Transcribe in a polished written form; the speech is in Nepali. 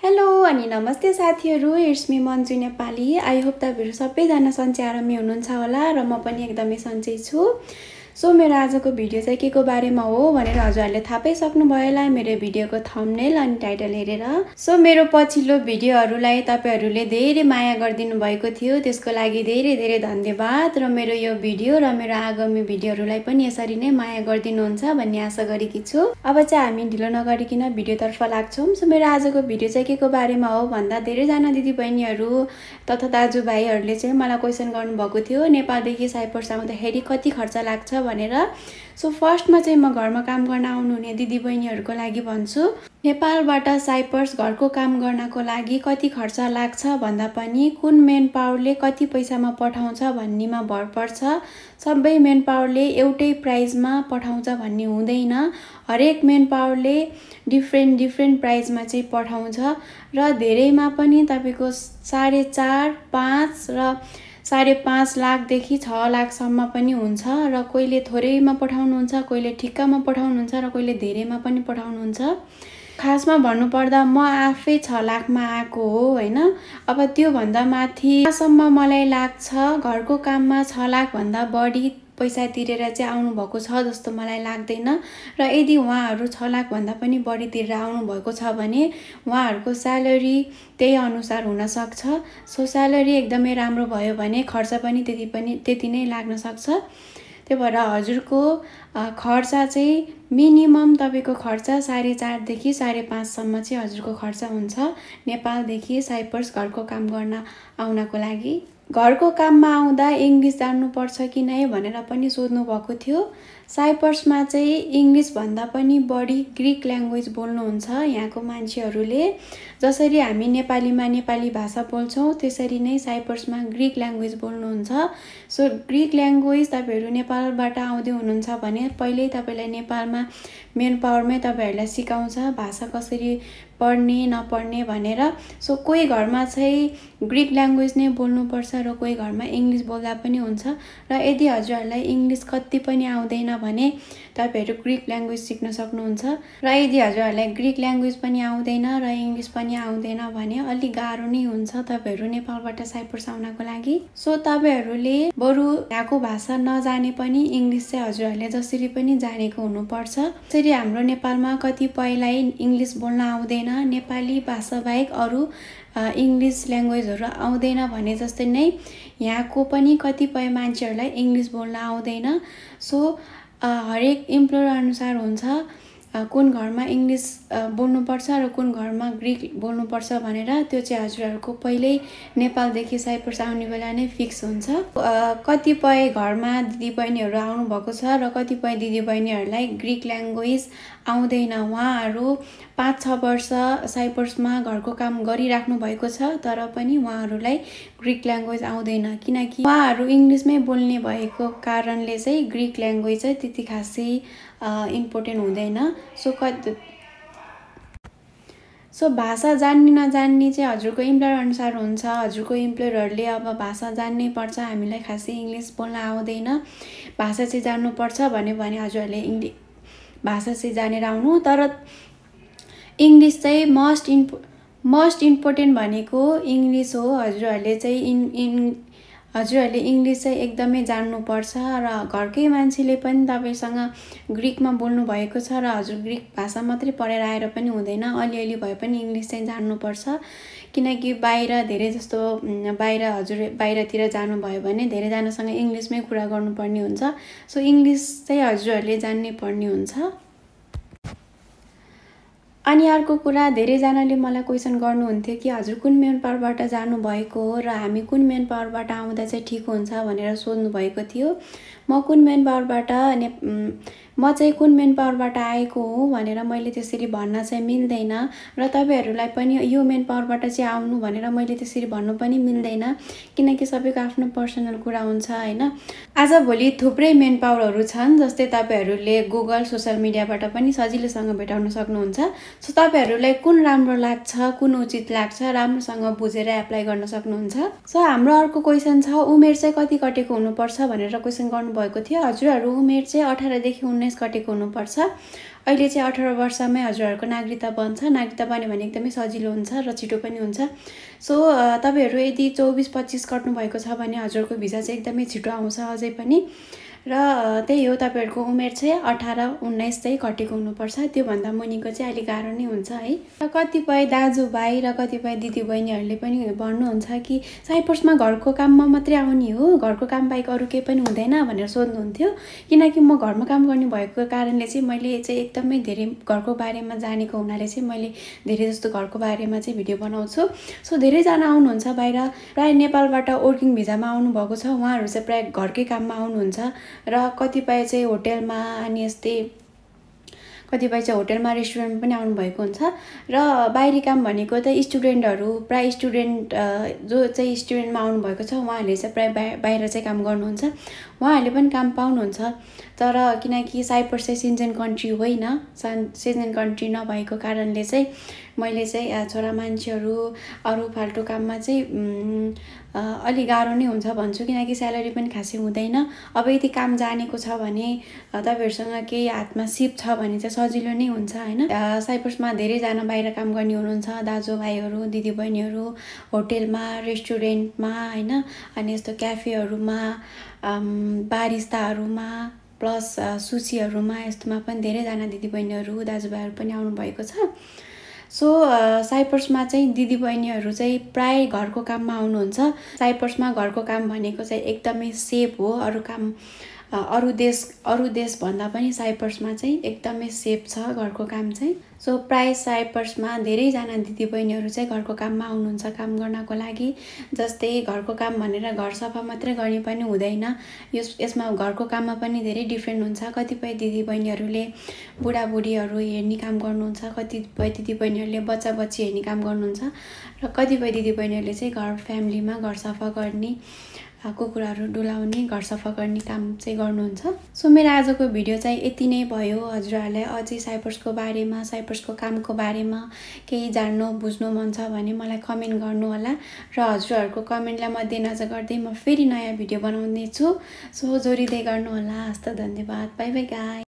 हेलो अनि नमस्ते साथीहरु, it's me Manju Nepali. I hope तपाईहरु सबैजना सन्चै आरामै हुनुहुन्छ होला र म पनि एकदमै सन्चै छु। सो मेरो आजको भिडियो चाहिँ केको बारेमा हो भनेर हजुरहरुले थाहा पाइसक्नु भयो होला मेरो भिडियोको थम्बनेल अनि टाइटल हेरेर। सो मेरो पछिल्लो भिडियोहरुलाई तपाईहरुले धेरै माया गर्दिनु भएको थियो, त्यसको लागि धेरै धेरै धन्यवाद। र मेरो यो भिडियो र मेरो आगामी भिडियोहरुलाई पनि यसरी नै माया गर्दिनुहुन्छ भन्ने आशा गरेकी छु। अब चाहिँ हामी ढिलो नगरिकिन भिडियोतर्फ लाग्छौं। सो मेरो आजको भिडियो चाहिँ केको बारेमा हो भन्दा धेरै जना दिदीबहिनीहरु तथा दाजुभाइहरुले चाहिँ मलाई क्वेशन गर्नुभएको थियो नेपालदेखि साइप्रस आउँदाखेरि कति खर्च लाग्छ भनेर। सो फर्स्टमा चाहिँ म घरमा काम गर्न आउनुहुने दिदीबहिनीहरुको लागि भन्छु, नेपालबाट साइप्रस घरको काम गर्नको लागि कति खर्च लाग्छ भन्दा पनि कुन मेन पावरले कति पैसामा पठाउँछ भन्नेमा भर पर्छ। सबै मेन पावरले एउटै प्राइसमा पठाउँछ भन्ने हुँदैन। हरेक मेन पावरले डिफ्रेन्ट प्राइसमा चाहिँ पठाउँछ र धेरैमा पनि तपाईको 4.5, 5 र 5.5 लाखदेखि 6 लाखसम्म पनि हुन्छ र कोहीले थोरैमा पठाउनुहुन्छ, कोहीले ठिक्कामा पठाउनुहुन्छ र कोहीले धेरैमा पनि पठाउनुहुन्छ। खासमा भन्नुपर्दा म आफै 6 लाखमा आएको हो हैन। अब त्यो भन्दा माथिसम्म मलाई लाग्छ घरको काममा 6 लाख भन्दा बढी पैसा तिरेर चाहिँ आउनु भएको छ जस्तो मलाई लाग्दैन। र यदि उहाँहरु 6 लाख भन्दा पनि बढी तिरेर आउनु भएको छ भने उहाँहरुको स्यालेरी त्यही अनुसार हुन सक्छ। सो स्यालेरी एकदमै राम्रो भयो भने खर्च पनि त्यति नै लाग्न सक्छ। त्यही भएर हजुरको खर्च चाहिँ मिनिमम तपाईको खर्च 4.5 देखि 5.5 सम्म चाहिँ हजुरको खर्च हुन्छ नेपालदेखि साइप्रस घरको काम गर्न आउनको लागि। घरको काममा आउँदा इंग्लिश जान्नु पर्छ कि नै भनेर पनि सोध्नु भएको थियो। साइप्रसमा चाहिँ इंग्लिश भन्दा पनि बढी ग्रीक ल्याङ्ग्वेज बोल्नुहुन्छ यहाँको मान्छेहरुले। जसरी हामी नेपालीमा नेपाली भाषा बोल्छौं त्यसरी नै साइप्रसमा ग्रीक ल्याङ्ग्वेज बोल्नुहुन्छ। सो ग्रीक ल्याङ्ग्वेज तपाईहरु नेपालबाट आउँदै हुनुहुन्छ भने पहिल्यै तपाईलाई नेपालमा मेन पावरमै तपाईहरुलाई सिकाउँछ भाषा कसरी पढ्ने नपढ्ने भनेर। सो कोही घरमा चाहिँ ग्रीक ल्याङ्ग्वेज नै बोल्नु पर्छ र कोही घरमा इंग्लिश बोल्दा पनि हुन्छ। र यदि हजुरहरुलाई इंग्लिश कति पनि आउँदैन भने तपाईहरु ग्रीक ल्याङ्ग्वेज सिक्न सक्नुहुन्छ। र यदि हजुरहरुलाई ग्रीक ल्याङ्ग्वेज पनि आउँदैन र इंग्लिश पनि आउँदैन भने अलि गाह्रो नै हुन्छ तपाईहरु नेपालबाट साइप्रस आउनको लागि। सो तपाईहरुले बरु यहाँको भाषा नजाने पनि इंग्लिश चाहिँ हजुरहरुले जसरी पनि जानेको हुनुपर्छ। त्यसरी हाम्रो नेपालमा कतिपयलाई इंग्लिश बोल्न आउँदैन, नेपाली भाषा बाहेक अरु इंग्लिश ल्याङ्ग्वेजहरु आउँदैन भने जस्तै नै यहाँको पनि कतिपय मान्छेहरुलाई इंग्लिश बोल्न आउँदैन। सो हरेक इम्प्लोयर अनुसार हुन्छ कुन घरमा इंग्लिश बोल्नु पर्छ र कुन घरमा ग्रीक बोल्नु पर्छ भनेर। त्यो चाहिँ हजुरहरुको पहिल्यै नेपालदेखि साइप्रस आउने बेला नै फिक्स हुन्छ। कतिपय घरमा दिदीबहिनीहरु आउनु भएको छ र कतिपय दिदीबहिनीहरुलाई ग्रीक ल्याङ्ग्वेज आउँदैन। उहाँहरु 5-6 वर्ष साइप्रसमा घरको काम गरिराख्नु भएको छ तर पनि उहाँहरुलाई ग्रीक ल्याङ्ग्वेज आउँदैन किनकि उहाँहरु इंग्लिशमै बोल्ने भएको कारणले चाहिँ ग्रीक ल्याङ्ग्वेज चाहिँ त्यति खासै इम्पोर्टेन्ट हुँदैन। सो भाषा जान्ने नजान्ने चाहिँ हजुरको इम्प्लोयर अनुसार हुन्छ। हजुरको इम्प्लोयरहरुले अब भाषा जान्नै पर्छ, हामीलाई खासै इंग्लिश बोल्न आउँदैन, भाषा चाहिँ जान्नु पर्छ भने हजुरहरुले भाषा चाहिँ जानेर आउनु। तर इंग्लिश चाहिँ मस्ट इम्पोर्टेन्ट भनेको इंग्लिश हो। हजुरहरुले इंग्लिश चाहिँ एकदमै जान्नु पर्छ र घरकै मान्छेले पनि तपाईसँग ग्रीकमा बोल्नु भएको छ र हजुर ग्रीक भाषा मात्रै पढेर आएर पनि हुँदैन, अलिअलि भए पनि इंग्लिश चाहिँ जान्नु पर्छ। किनकि हजुर बाहिरतिर जानु भयो भने धेरै जनासँग इंग्लिशमै कुरा गर्नुपर्ने हुन्छ। सो इंग्लिश चाहिँ हजुरहरुले जान्नै पर्ने हुन्छ। अनि अर्को कुरा, धेरै जनाले मलाई क्वेशन गर्नुहुन्थ्यो कि हजुर कुन मेन पावरबाट जानु भएको हो र हामी कुन मेन पावरबाट आउँदा चाहिँ ठीक हुन्छ भनेर सोध्नु भएको थियो। म चाहिँ कुन मेन पावरबाट आएको हो भनेर मैले त्यसरी भन्न चाहिँ मिल्दैन र तपाईहरुलाई पनि यो मेन पावरबाट चाहिँ आउनु भनेर मैले त्यसरी भन्नु पनि मिल्दैन किनकि सबैको आफ्नो पर्सनल कुरा हुन्छ हैन। आजभोलि थुप्रै मेन पावरहरु छन् जस्तै तपाईहरुले गुगल सोशल मिडियाबाट पनि सजिलैसँग भेटाउन सक्नुहुन्छ। सो तपाईहरुलाई कुन राम्रो लाग्छ, कुन उचित लाग्छ राम्रोसँग बुझेर एप्लाई गर्न सक्नुहुन्छ। सो हाम्रो अर्को क्वेशन छ उमेर चाहिँ कति कटेको हुनुपर्छ भनेर क्वेशन गर्नु भएको थियो। हजुरहरु उमेर चाहिँ 18 देखि 19 कटेको हुनुपर्छ। अहिले चाहिँ 18 वर्षमै हजुरहरूको नागरिकता बन्छ। नागरिकता बन्यो भने एकदमै सजिलो हुन्छ र छिटो पनि हुन्छ। सो तपाईँहरू यदि 24-25 कट्नुभएको छ भने हजुरको भिजा चाहिँ एकदमै छिटो आउँछ अझै पनि। र त्यही हो, तपाईँहरूको उमेर चाहिँ 18-19 चाहिँ कटेको हुनुपर्छ। त्योभन्दा मुनिको चाहिँ अलिक गाह्रो नै हुन्छ है। र कतिपय दाजुभाइ र कतिपय दिदीबहिनीहरूले पनि भन्नुहुन्छ कि साइप्रसमा घरको काममा मात्रै आउने हो, घरको काम बाहेक अरू केही पनि हुँदैन भनेर सोध्नुहुन्थ्यो। किनकि म घरमा काम गर्ने भएको कारणले चाहिँ मैले चाहिँ एकदमै धेरै घरको बारेमा जानेको हुनाले चाहिँ मैले धेरै जस्तो घरको बारेमा चाहिँ भिडियो बनाउँछु। सो धेरैजना आउनुहुन्छ बाहिर, प्रायः नेपालबाट वर्किङ भिजामा आउनुभएको छ। उहाँहरू चाहिँ प्रायः घरकै काममा आउनुहुन्छ र कतिपय चाहिँ होटेलमा अनि यस्तै कतिपय चाहिँ होटेलमा रेस्टुरेन्टमा पनि आउनुभएको हुन्छ। र बाहिरी काम भनेको त स्टुडेन्टहरू, प्रायः स्टुडेन्ट जो चाहिँ स्टुडेन्टमा आउनुभएको छ उहाँहरूले चाहिँ प्रायः बाहिर चाहिँ काम गर्नुहुन्छ। उहाँहरूले पनि काम पाउनुहुन्छ। तर किनकि साइप्रस चाहिँ सेन्जेन कन्ट्री होइन, सेन्जेन कन्ट्री नभएको कारणले चाहिँ मैले चाहिँ छोरा मान्छेहरू अरू फाल्टु काममा चाहिँ अलि गाह्रो नै हुन्छ भन्छु। किनकि स्यालेरी पनि खासै हुँदैन। अब यदि काम जानेको छ भने तपाईँहरूसँग केही हातमा सिप छ भने चाहिँ सजिलो नै हुन्छ होइन। साइप्रसमा धेरैजना बाहिर काम गर्ने हुनुहुन्छ, दाजुभाइहरू दिदीबहिनीहरू, होटेलमा रेस्टुरेन्टमा होइन, अनि यस्तो क्याफेहरूमा, बारिस्ताहरूमा प्लस सुसीहरूमा, यस्तोमा पनि धेरैजना दिदीबहिनीहरू दाजुभाइहरू पनि आउनुभएको छ। सो साइप्रसमा चाहिँ दिदीबहिनीहरू चाहिँ प्राय घरको काममा आउनुहुन्छ। साइप्रसमा घरको काम भनेको चाहिँ एकदमै सेफ हो। अरू देश भन्दा पनि साइप्रसमा चाहिँ एकदमै सेफ छ घरको काम चाहिँ। सो प्राय साइप्रसमा धेरैजना दिदीबहिनीहरू चाहिँ घरको काममा आउनुहुन्छ काम गर्नको लागि। जस्तै घरको काम भनेर घर सफा मात्रै गर्ने पनि हुँदैन। यसमा घरको काममा पनि धेरै डिफ्रेन्ट हुन्छ। कतिपय दिदीबहिनीहरूले बुढाबुढीहरू हेर्ने काम गर्नुहुन्छ, कतिपय दिदीबहिनीहरूले बच्चा बच्ची हेर्ने काम गर्नुहुन्छ, र कतिपय दिदीबहिनीहरूले चाहिँ घर फ्यामिलीमा घर सफा गर्ने, कुकुरहरू डुलाउने, घर सफा गर्ने काम चाहिँ गर्नुहुन्छ। सो मेरो आजको भिडियो चाहिँ यति नै भयो। हजुरहरूलाई अझै साइप्रसको बारेमा, साइप्रसको कामको बारेमा केही जान्नु बुझ्नु मन छ भने मलाई कमेन्ट गर्नु होला। र हजुरहरूको कमेन्टलाई मध्यनजर गर्दै म फेरि नयाँ भिडियो बनाउने छु। सो जोडिँदै गर्नु होला। हस्त धन्यवाद। By by guys.